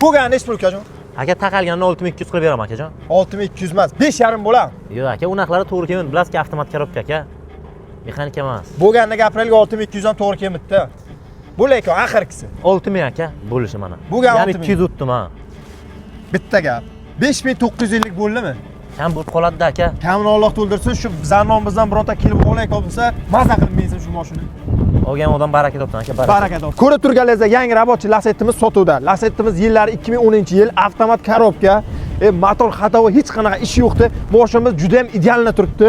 Bo'lgani nechi pul, ukajon? Aka, taqalganini 6200 qilib beraman, akajon. 6200 emas, 5,5 bo'ladi. Yo'q, aka, unaqalari to'g'ri kelmaydi. Bilasizki, avtomat коробка, aka. Mexanika emas. Bo'lganini gapiraylik, 6200 ham to'g'ri kelmabdi. Bu lekin oxirgisi. 6000, aka, bo'lishi mana. Bo'lgan Ya'ni 6000. 200 o'tdim ha. Bitta gap. 5950 bo'ldimi? Kam bo'lib qoladi-da, aka. Kamini Alloh to'ldirsin, shu bizani nomimizdan bironta kelib olayotgan bo'lsa, maza qilib minsin shu mashina. Olgan odam baraka topsin, aka, baraka. Baraka top. Ko'rib turganlaringizdek, yangi рабочий Lacetti'miz sotuvda. Lacetti'miz yillari 2010-yil, avtomat коробка, motor ходовой, hech qanaqa ishi yo'qdi. Mashinamiz juda ham идеально turibdi.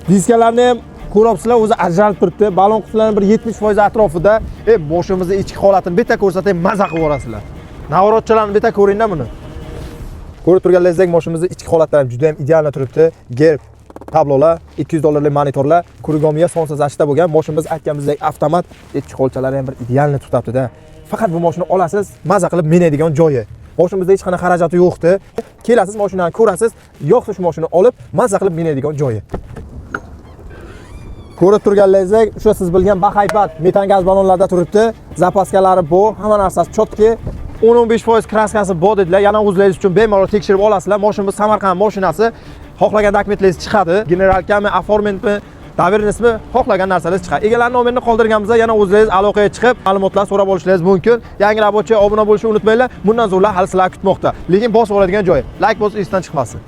Diskalarni ham ko'ryapsizlar, o'zi ajralib turibdi. Balon qutulari bir 70% atrofida. Mashinamizni ichki holatini bitta ko'rsatay, maza qilib yuborasizlar. Наворот chalarni bitta ko'ringlar buni. Ko'rib turganlaringizdek, mashinamizni ichki holatlari ham juda ham идеально turibdi. Gerb tablolar, 200 dollarlik monitorlar, кругом ga солнцезащита bo'lgan. Mashinamiz aytganimizdek avtomat, чехол chalari ham bir идеально turibdi-da. Faqat bu mashina olasiz, maza qilib minadigan joyi. Mashinamizda hech qanaqa xarajati yo'qdi. Kelasiz, mashinani ko'rasiz, yoqsa shu mashinani olib, maza qilib minadigan joyi. Ko'rib turganlaringizdek, o'sha siz bilgan bahaybat metan gaz ballonlarda turibdi. Запаска lari bu, hamma narsasi чётко. 10-15% краска si bor dedilar. Yana o'zlaringiz uchun bemalol tekshirib olasizlar. Mashinamiz Samarqand mashinasi. Xohlagan dokumentlaringiz chiqadi. Генералка mi, оформлен mi, доверенность mi, xohlagan narsangiz chiqadi. Egalarning nomerini qoldirganmiz, yana o'zlaringiz aloqaga chiqib, ma'lumotlar so'rab olishingiz mumkin. Yangi рабочий obuna bo'lishni unutmanglar. Bundan zo'rlar hali sizlar kutmoqda. Lekin bosib oladigan joyi. Like bosib esdan chiqmasin.